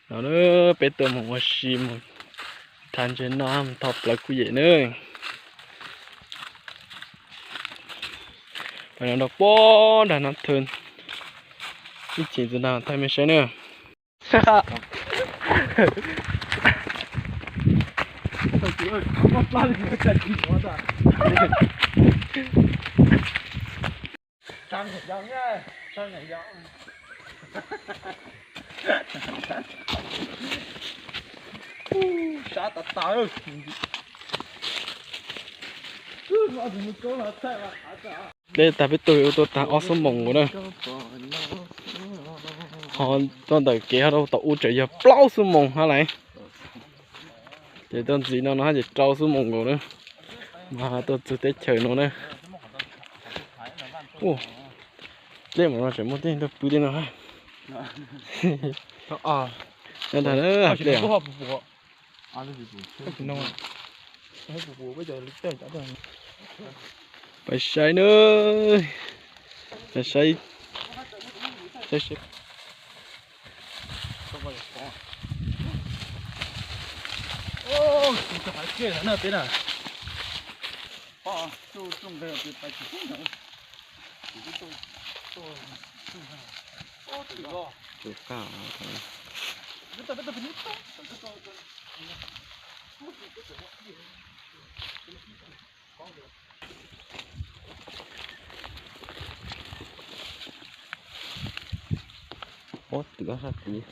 No peb tuaj mus ua si mus thav ntses noj mus thauj plawv kuj yem na. Peb no nrog pab nrag no thw ib chim tus nrag thaij mej saib na. Sab tas tas. Dleb tag peb tuaj ua tuaj tag ob xuab moos nkaus na. Ho tuaj ntawm kev ho rau tom ub tseem yog plaub xuab moos hab lauj. Ces tuaj ntxiv no no hab ces rau xuab moos nkaus na. Mas tuaj txug teb chaws no na. Dleb mam no tseem muaj tej tuaj pw tej no hab. Ntag na dleb. Pais saib na, pais saib, saib saib. Ub, twm sab tid.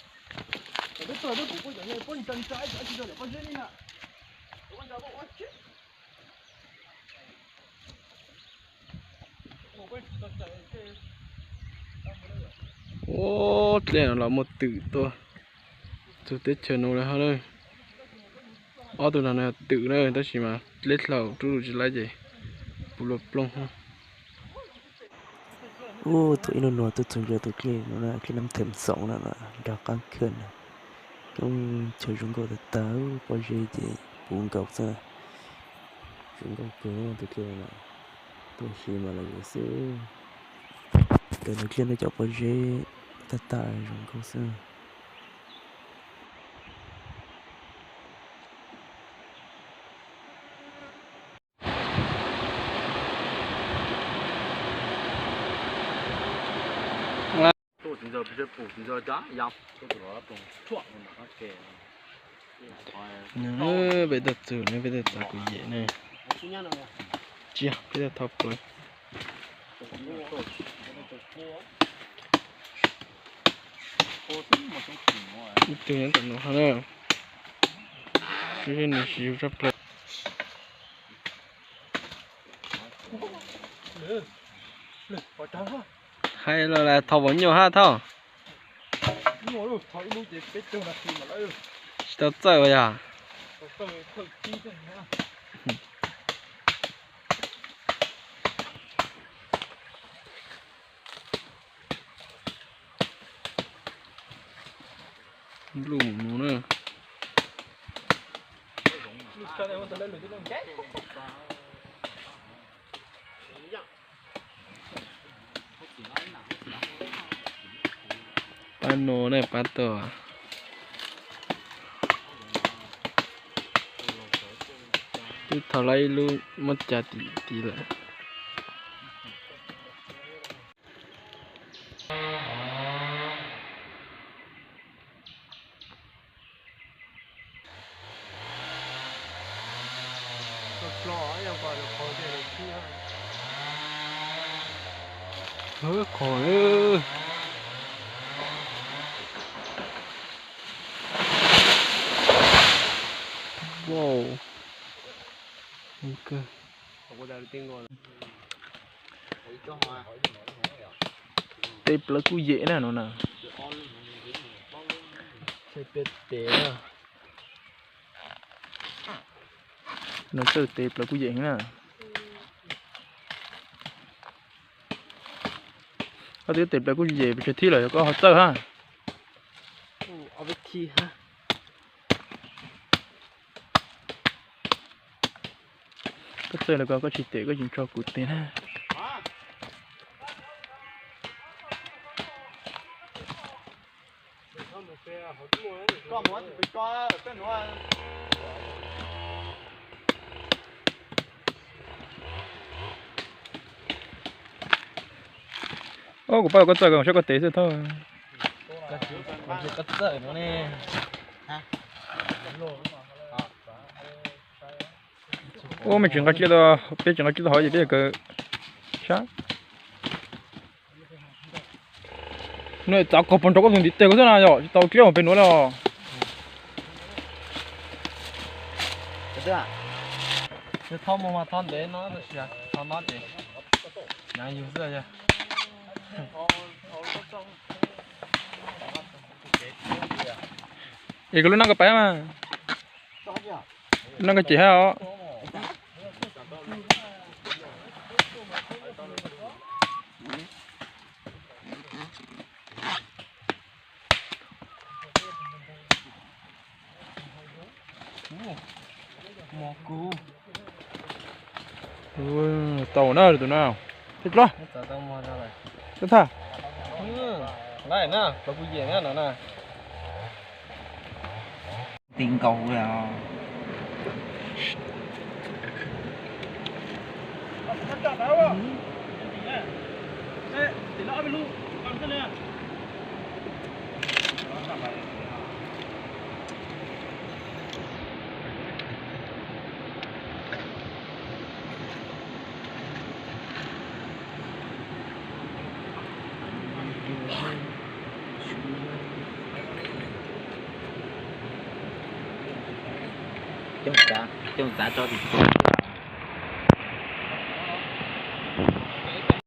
Ub, dlej no los muaj twm tuaj txug teb chaws no lawm hab na. Ob tug no yog twm na, tab sis mas dleb dlaus rub lug tsis laib ces puv luag ploog. Ub, thaum ib nub nuav tuaj txug ntawm tus dlej no, dlej Nab Them Xoom no, nrog qaab khaj na. Coob chaw zoo nkauj tag tag, pob zeb ces puv nkaus xwb, zoo nkauj kawg tus dlej no. Tuaj si mas los yuav xwb. Ntawm tus dlej no cov pob zeb tag tag zoo nkauj xwb. Peb tuaj txug na, peb tuaj txav kuv yem na. Tsiab, peb tuaj thauj plawv. Ib tug nyob tom no hab na. Nws siv zaj plawv. Hais los thauj vauv nyuj hab thauj. Tsis tau txawj yog. Luj mus no na. Pab no ne pab tuaj. Twb thauj lawm ib lub muab ca tim tid lawm. Qhov, wow, kawg. Tes plawv kuj yem na no na. Tes na. No txawj tes plawv kuj yem heev na. Koj twb tes plawv kuj yem pes tsawg thib lawm koj ho txawj hab. Koj txawj los koj tsis tes koj tsis nrog kuv tes na. Ub, kuv pab koj txawj, koj saib koj tes xwb thauj. Ub, mej tsis nqa tsiaj, peb tsis nqa tsiaj tau hov ces peb yog kawg sab. Nws txav koj puag nrad koj tus ntiv tes koj xwb na, yog tsis tau dliab mus pem nuav li os. Thauj mus mas thauj ntev no, thauj no ces nyav yug xwb. Es koj lub nab koj pais mas, nab koj cem hab os. Tau na tus no. Tib dlog. Tib thaj. Ti nkaus li. Coj txav, coj txav tso tim.